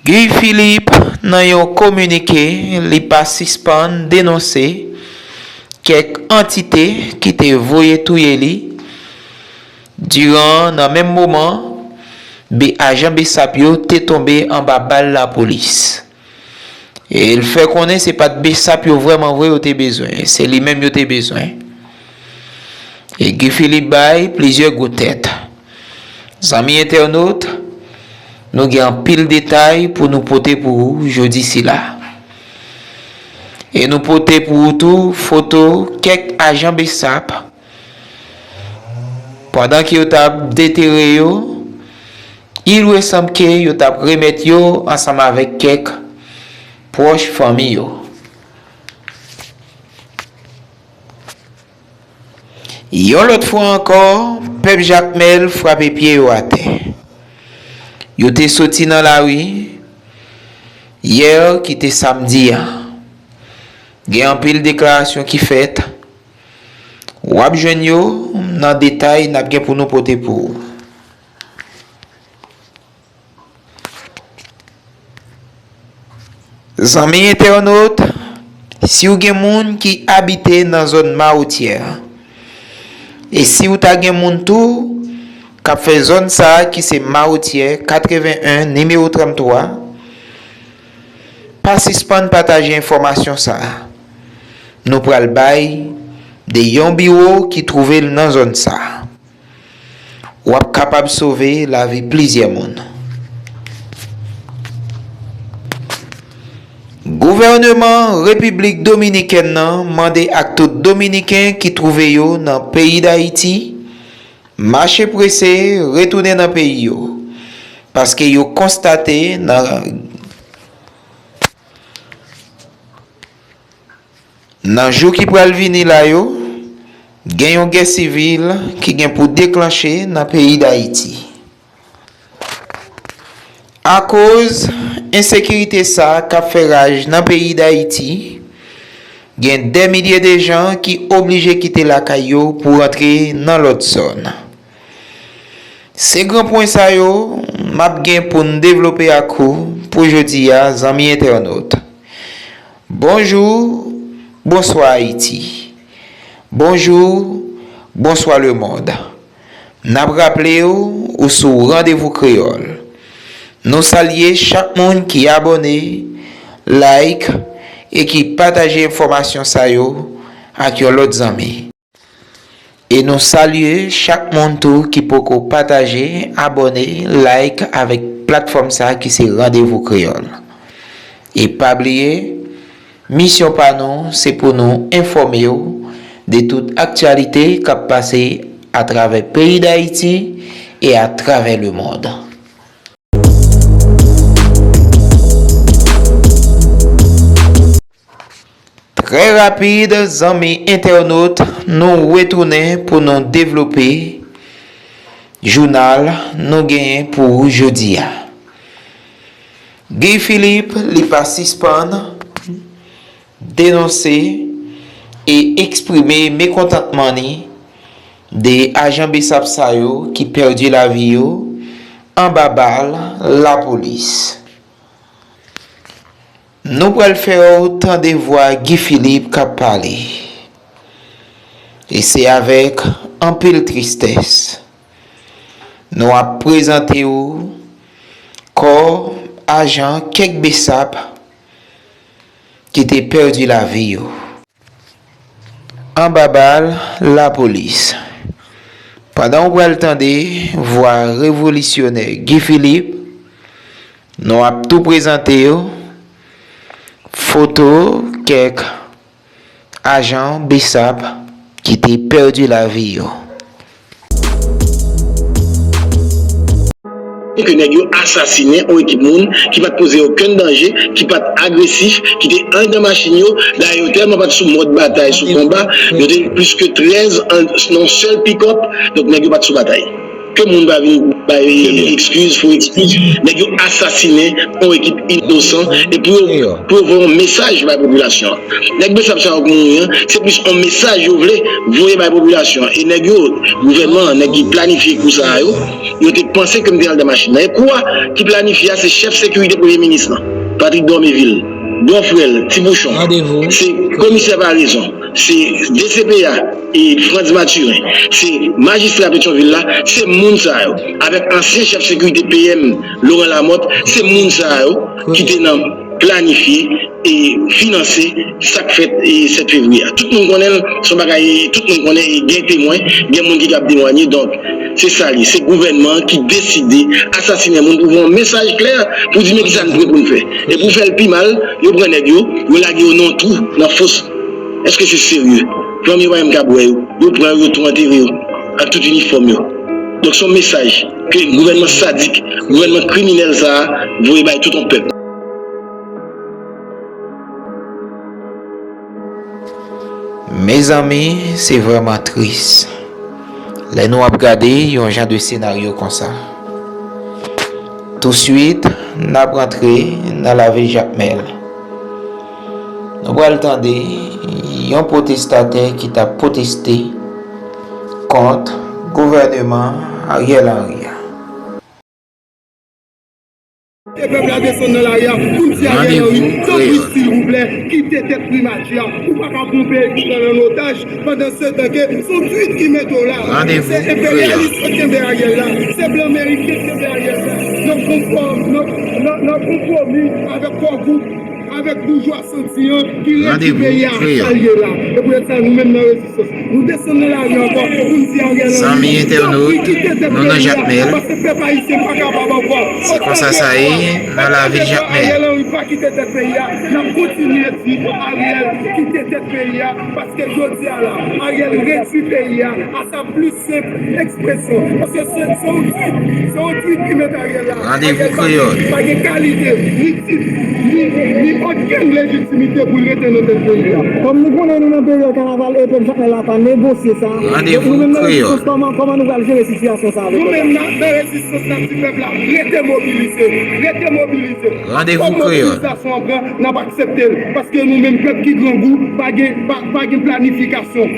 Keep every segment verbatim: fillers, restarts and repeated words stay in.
Guy Philippe, nan yon kominike, li pa sispann denonse kèk antite ki te voye touye li diran nan menm moman be ajan besap yo te tonbe anba bal lapolis. E l fè konnen se pa t besap yo vrèman vre yo te bezwen, se li menm yo te bezwen. E Guy Philippe bay plizyè gwo tèt. Zanmi entènot, nou gen anpil detay pou nou pote pou ou jodi sila. E nou pote pou ou tou foto kèk ajan besap pandan ke yo t ap detere yo, il resanm ke yo t ap remèt yo ansanm avèk kèk pwòch fanmi yo. Yon lòt fwa ankò, pèp Jakmèl frape pye yo atè. Yo te soti nan lari yè ki te samdi a. Gen anpil deklarasyon ki fèt. W ap jwenn yo nan detay n ap gen pou nou pote pou ou. Zanmi entènot, si w gen moun ki abite nan zòn Mawotyè, e si w ta gen moun tou k ap fè zòn sa a ki se Mawotyè katreven en nimewo tranntwa, pa sispann pataje enfòmasyon sa a. Nou pral bay de yon biwo ki twouve l nan zòn sa a. W ap kapab sove lavi plizyè moun. Gouvèneman Repiblik Dominikèn nan mande ak tout Dominiken ki twouve yo nan peyi Dayiti mache prese retounen nan peyi yo, paske yo konstate nan Nan jou ki pral vini la yo, gen yon gè sivil ki gen pou deklanche nan peyi Dayiti. Akoz ensekirite sa k ap fè raj nan peyi Dayiti, gen dè milye de jan ki oblije kite lakay yo pou rantre nan lòt zòn. Se gran pwen sa yo m ap gen pou n devlope ak ou pou jodi a, zanmi entènot. Bonjou, bonswa Ayiti. Bonjou, bonswa lemonn. N ap raple w, ou sou Randevou Kreyòl. Nou salye chak moun ki abòne, like e ki pataje enfòmasyon sa yo ak yon lòt zanmi. E nou salye chak moun tou ki poko pataje, abòne, like avèk platfòm sa ki se Randevou Kreyòl. E pa bliye, misyon pa nou se pou nou enfòme w de tout aktyalite k ap pase atravè peyi Dayiti e atravè lemonn. Trè rapid, zanmi entènot, nou retounen pou nou devlope jounal nou genyen pou jodi a. Guy Philippe, li pa sispann denonse e eksprime mekontantman li de ajan besap sa yo ki pèdi lavi yo anba bal lapolis. Nou pral fè w tande vwa Guy Philippe k ap pale. E se avèk anpil tristès nou ap prezante w kò ajan kèk besap ki te pèdi lavi yo anba bal lapolis. Pandan w pral tande vwa revolisyonè Guy Philippe, nou ap tou prezante yo foto kèk ajan besap ki te pèdi lavi yo. Ke nèg yo asasinen yon ekip moun ki pa t poze okenn danje, ki pa t agresif, ki te anndan machin yo. Dayè, yo tèlman pa t sou mòd batay, sou konba, yo te plis ke trèz nan yon sèl pikòp, donk nèg yo pa t sou batay. Ke moun pa vin bay ekskiz, fo ekskiz. Nèg yo asasinen yon ekip inosan e pou yo, pou yo voye yon mesaj bay popilasyon an. Nèg Besap sa yo k mouri an, se plis yon mesaj yo vle voye bay popilasyon an. E nèg yo, gouvènman an, nèg ki planifye kou sa a yo, yo te panse ke m te anndan machin nan. E kou a ki planifye a, se chèf sekirite premye minis lan, Patrick Dormeville, gran frè l, Ti Pouchon, se komisè Paraison, se D C P A, e Frantz Mathurin, se majistra Petyonvil la, se moun sa yo, avèk ansyen chèf sekirite P M Laurent Lamothe, se moun sa yo ki te nan planifye e finanse sa k fèt e sèt fevriye a. Tout moun konnen l, se yon bagay, tout moun konnen, e gen temwen, gen moun ki kab temwanye. Donk, se sa l ye. Se gouvènman an ki deside asasinen moun pou voye yon mesaj klè pou di men kisa n prè pou n fè. E pou fè l pi mal, yo pran nèg yo, yo lage yo nan yon twou, nan fos. Èske se serye? Fanmi yo pa menm kab wè yo. Yo pran yo, yo tou antere yo, ak tout inifòm yo. Donk, se yon mesaj ke gouvènman sadik, gouvènman kriminèl sa a voye bay tout yon pèp. Mezanmi, se vrèman tris lè nou ap gade yon jan de senaryo konsa. Touswit, n ap rantre nan lavil Jakmèl. Nou pral tande yon pwotestatè ki t ap pwoteste kont gouvèneman Ariel Henry a. Pèp la desann nan lari a pou n di Ariel Henry, tanpri, silvouplè, kite tèt primati a. Ou pa ka pran peyi pou pran l an otaj, pandan se tan ke se yon twit ki mete w la. Se enperyalis k kenbe Ariel la, se blan meriken k kenbe Ariel la. Nan konfò-, nan, nan, nan konpwomi avèk Core Group, avèk boujwa santi an ki redwi peyi a sa l ye la. E poutèt sa, nou menm nan rezistans, nou desann nan lari ankò pou n di Ariel Henry, tanpri, kite tèt peyi a, paske pèp ayisyen pa kapab ankò. Otan ke fwa, otan ke fwa Ariel Henry pa kite tèt peyi a, n ap kontinye di Ariel kite tèt peyi a, paske jodi a la, Ariel redwi peyi a a sa plis senp ekspresyon. Paske se, se yon twit, se yon twit ki met Ariel la. Ariel pa gen, pa gen kalite, ni tit, ni, ni okenn lejitimite pou l rete nan tèt peyi a. Kòm nou konnen nou nan peryòd kanaval e pèp Jakmèl la pa negosye sa. Donk nou menm nan rezistans, kòman, kòman nou pral jere sitiyasyon sa avèk pèp la? Nou menm nan, nan rezistans, n ap di pèp la, rete mobilize, rete mobilize. Fòk mobilizasyon an pran, n ap aksepte l. Paske nou menm pèp ki grangou, pa gen, pa, pa gen planifikasyon.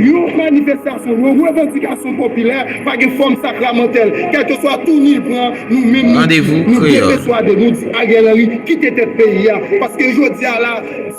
Yon manifestasyon, yon revandikasyon popilè, pa gen fòm sakramantèl. Kèlkeswa touni l pran, nou menm, nou, nou depèswade, nou di Ariel Henry, kite tèt peyi a. Paske jodi a la,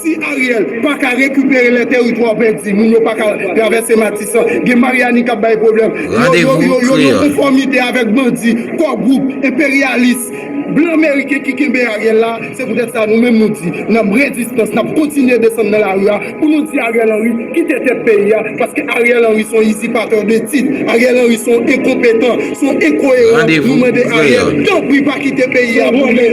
si Ariel pa ka rekipere lè teritwa pèdi, moun yo pa ka travèse Matisan, gen Maryani k ap bay pwoblèm. Yo, yo, yo, yo nan konfòmite avèk bandi, Core Group, enperyalis, blan meriken ki kenbe Ariel la. Se poutèt sa, nou menm nou di, n ap rezistans, n ap kontinye desann nan lari a pou nou di Ariel Henry kite tèt peyi a, paske Ariel Henry se yon izipatè de tit, Ariel Henry se yon enkonpetan, se yon enkoyeran. Nou mande Ariel, tanpri, pa kite peyi a pou li,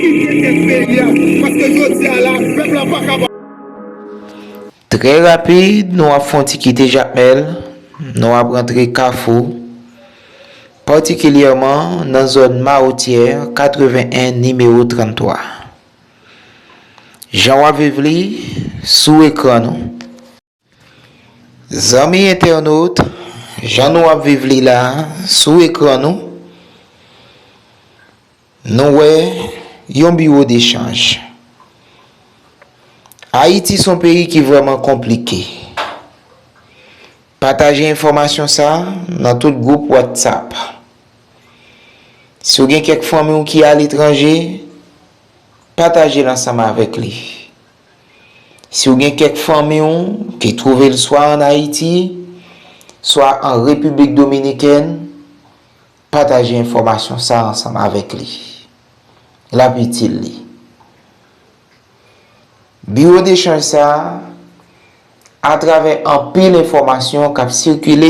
kite tèt peyi a, paske jodi a la, pèp la pa kapab. Trè rapid, nou ap fè yon ti kite Jakmèl, nou ap rantre Kafou, patikilyèman nan zòn Mawotyè katreven en nimewo tranntwa. Jan w ap viv li sou ekran nou. Zanmi entènot, jan nou ap viv li la sou ekran nou, nou wè yon biwo dechanj. Ayiti se yon peyi ki vrèman konplike. Pataje enfòmasyon sa a nan tout gwoup WhatsApp. Si w gen kèk fanmi w ki aletranje, pataje l ansanm avèk li. Si w gen kèk fanmi w ki twouve l swa ann Ayiti, swa an Repiblik Dominikèn, pataje enfòmasyon sa a ansanm avèk li. L ap itil li. Biwo dechanj sa a, atravè anpil enfòmasyon k ap sikile,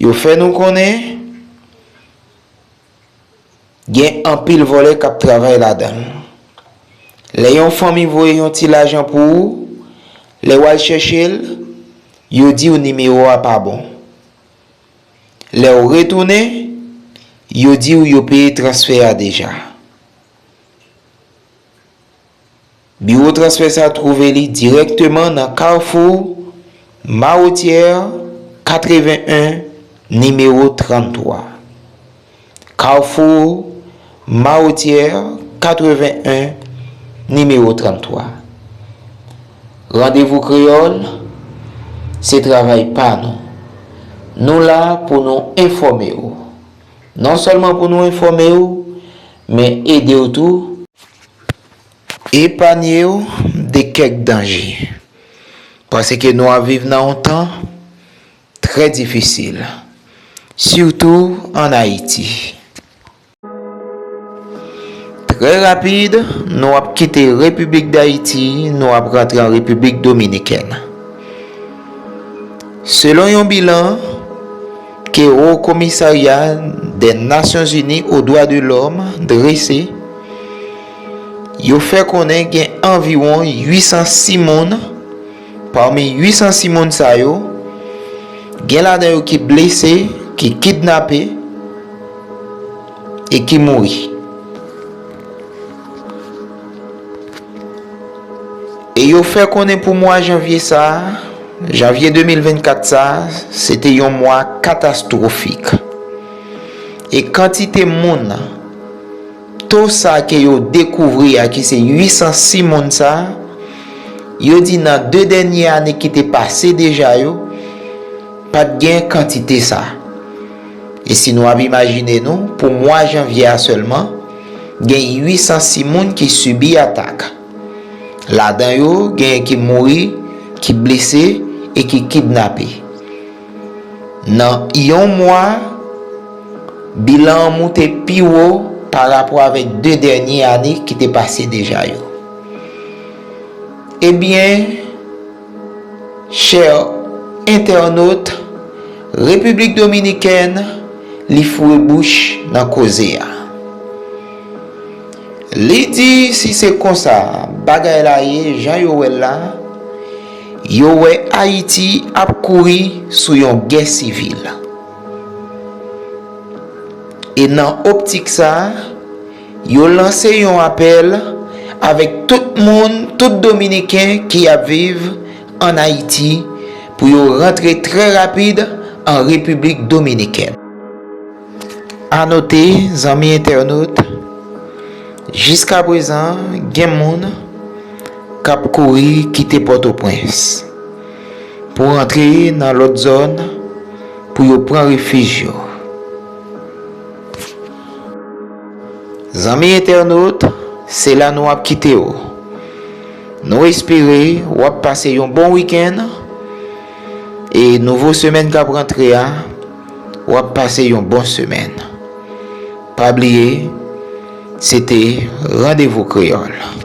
yo fè nou konnen gen anpil vòlè k ap travay ladan l. Lè yon fanmi voye yon ti lajan pou ou, lè w al chèche l, yo di w nimewo a pa bon. Lè w retounen, yo di w yo peye transfè a deja. Biwo transfè sa twouve li dirèkteman nan kafou Mawotyè katrevenn en, nimewo tranntwa. Kafou Mawotyè, katrevenn en, nimewo tranntwa. Randevou Kreyòl, se travay pa nou. Nou la pou nou enfòme w. Non sèlman pou nou enfòme w, men ede w tou, epanye w de kèk danje. Paske nou ap viv nan yon tan trè difisil, sitou ann Ayiti. Trè rapid, nou ap kite Repiblik Dayiti, nou ap rantre an Repiblik Dominikèn. Selon yon bilan ke Wo Komisarya dè Nasyonzini o Dwa de Lòm drese, yo fè konnen gen anviwon uit san sis moun. Pami uit san sis moun sa yo, gen ladan yo ki blese, ki kidnape e ki mouri. E yo fè konnen pou mwa janvye sa a, janvye de mil vennkat sa a, se te yon mwa katastwofik. E kantite moun, to sa ke yo dekouvri a, ki se uit san sis moun sa a, yo di nan de dènye ane ki te pase deja yo, pa t gen kantite sa. E si nou ap imajine nou, pou mwa janvye a sèlman, gen uit san sis moun ki sibi atak. Ladan yo, genyen ki mouri, ki blese e ki kidnape. Nan yon mwa, bilan an moute pi wo pa rapò avèk de dènye ane ki te pase deja yo. Ebyen, chè entènot, Repiblik Dominikèn, li foure bouch nan koze a. Li di si se konsa bagay la ye, jan yo wè l la, yo wè Ayiti ap kouri sou yon gè sivil. E nan optik sa a, yo lanse yon apèl avèk tout moun, tout Dominiken ki ap viv ann Ayiti, pou yo rantre trè rapid an Repiblik Dominikèn. A note, zanmi entènot, jiskaprezan, gen moun k ap kouri kite Pòtoprens pou rantre nan lòt zòn pou yo pran refij yo. Zanmi entènot, se la nou ap kite w. Nou espere w ap pase yon bon wikenn e nouvo semèn k ap rantre a, w ap pase yon bon semèn. Pa bliye, se te Randevou Kreyòl.